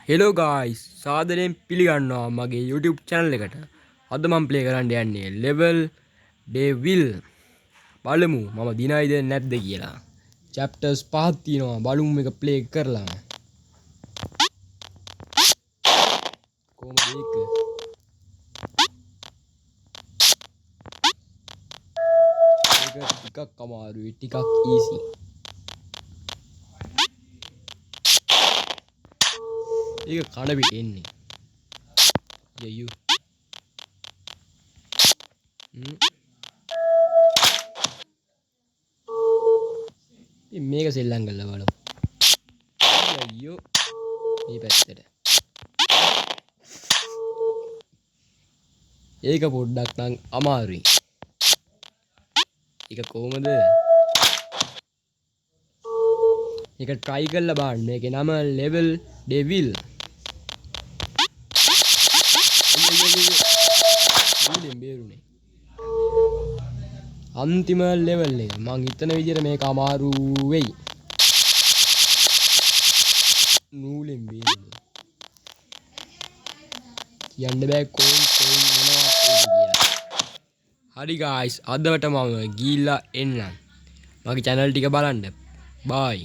Hello ගායිස්, සාදරයෙන් පිළිගන්නවා මගේ YouTube channel එකට. අද මම ප්ලේ කරන්න යන්නේ Level Devil. බලමු මම දිනයිද නැද්ද කියලා. චැප්ටර්ස් පහක් තියෙනවා. බලමු මේක ප්ලේ කරලා. කොහොමද ඒක? ඒක ටිකක් අමාරුයි, ටිකක් ඊසි. ඒක කන පිට එන්නේ. අයියෝ. ඉතින් මේක සෙල්ලම් කරලා බලමු. අයියෝ. මේ පැත්තට. ඒක පොඩ්ඩක් නම් අමාරුයි. ඒක කොහොමද? මේක try කරලා බලන්න. මේකේ නම Level Devil. නූලෙන් බේරුනේ. අන්තිම ලෙවල් එක. මං හිතන විදිහට මේක අමාරු වෙයි. නූලෙන් බේරුනේ. කියන්න බෑ කොයින් කොයින් මොනවා වෙයිද කියලා. හරි ගායිස්, අදට මම ගිහිල්ලා එන්නම්. මගේ චැනල් ටික බලන්න. බයි.